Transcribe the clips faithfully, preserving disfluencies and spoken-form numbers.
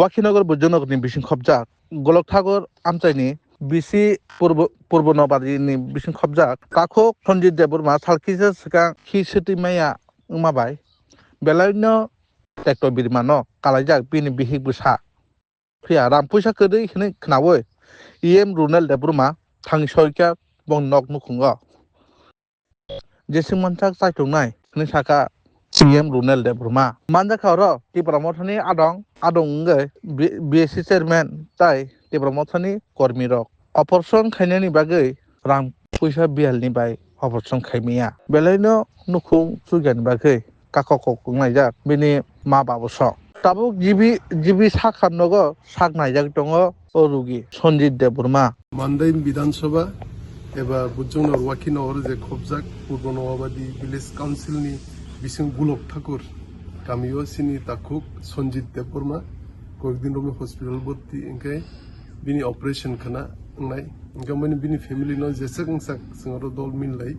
Wakhinogor Bujunogor ni bising khobjak Golok Thakur amchaini bisi Purbo, Purbo Nobari ni bising khobjak takhuk Sanjit Debbarma salkisa swkang khi swtwi maya wngma bai belaino Tekto Birma no kalaijak bini bihik bwsa. Phiya ram puisa kwrwi hwnwi khnaui E M Runel Debbarma thangwi soikha bong nok nukhungo. Jeswk mansak chaitongnai hwnwi sakha C M Runel Debbarma. Manjakha oro Tipra Mothani adong, adong wngwi B-, B S C chairman tai Tipra Mothani kormirok operation khainani bagwi rang puisa biyalni bai operation khaimaya. Belaino nukhung chukyani bagwi kakok kok wnglaijak bini ma babu sok. Tabuk G B, G B sakha nogo sak naijak tongo o rugi Sanjit Debbarma. Mandain Bidhan Sabha eba Bujong Nogor Wakhi Nogor je khobjak Purbo Nowabadi Village Council ni bising Gulok Thakur kamio sini takhuk Sanjit Debbarma koyekdin romwi hospital bhorti, hwnkhe bini operation khna wngnai. Hwnkhe mani bini family no jeswk wngsak chwng oro dol minlai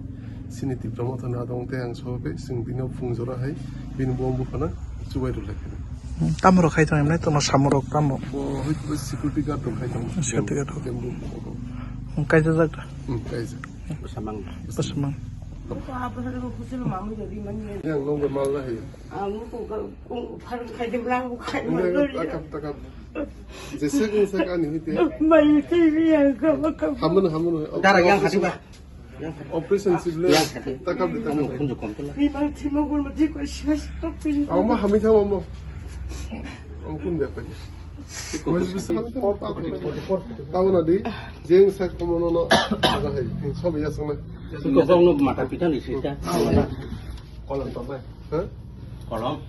sini Tipra Mothani adong tei ang sohokhe chwng bini phung jora hai bini bom buphano chubai rwlai phino. Hmm, tamo rok khai tong emne tongma samung rok tamo? Bo hoi bo security guard rok khai tong. Security guard rok. Bamboo. Hmm, kaijak jak da? Hmm, kaijak. Bwsamang. Bwsamang. Yang nongbo mal na hai. Ang ko ko ko pharang khai de blang ko khai ma. Takap takap. Jeswk wngsak ani hite. Mai te bi ang ka ka. Hamun hamun. Dara yang khati ba. Operation sible. Yang khati. Takap di takap. Kunju kom tula. Bi bang thima gol ma di ko shi shi tok pi. Ama hami thama mo. Ang kun de pa. Tao na di, jeng sak komo no no, ada hai, sob ya sana. Ko bang no mata pita ni sita. Kolom to ba. Ha? Kolom.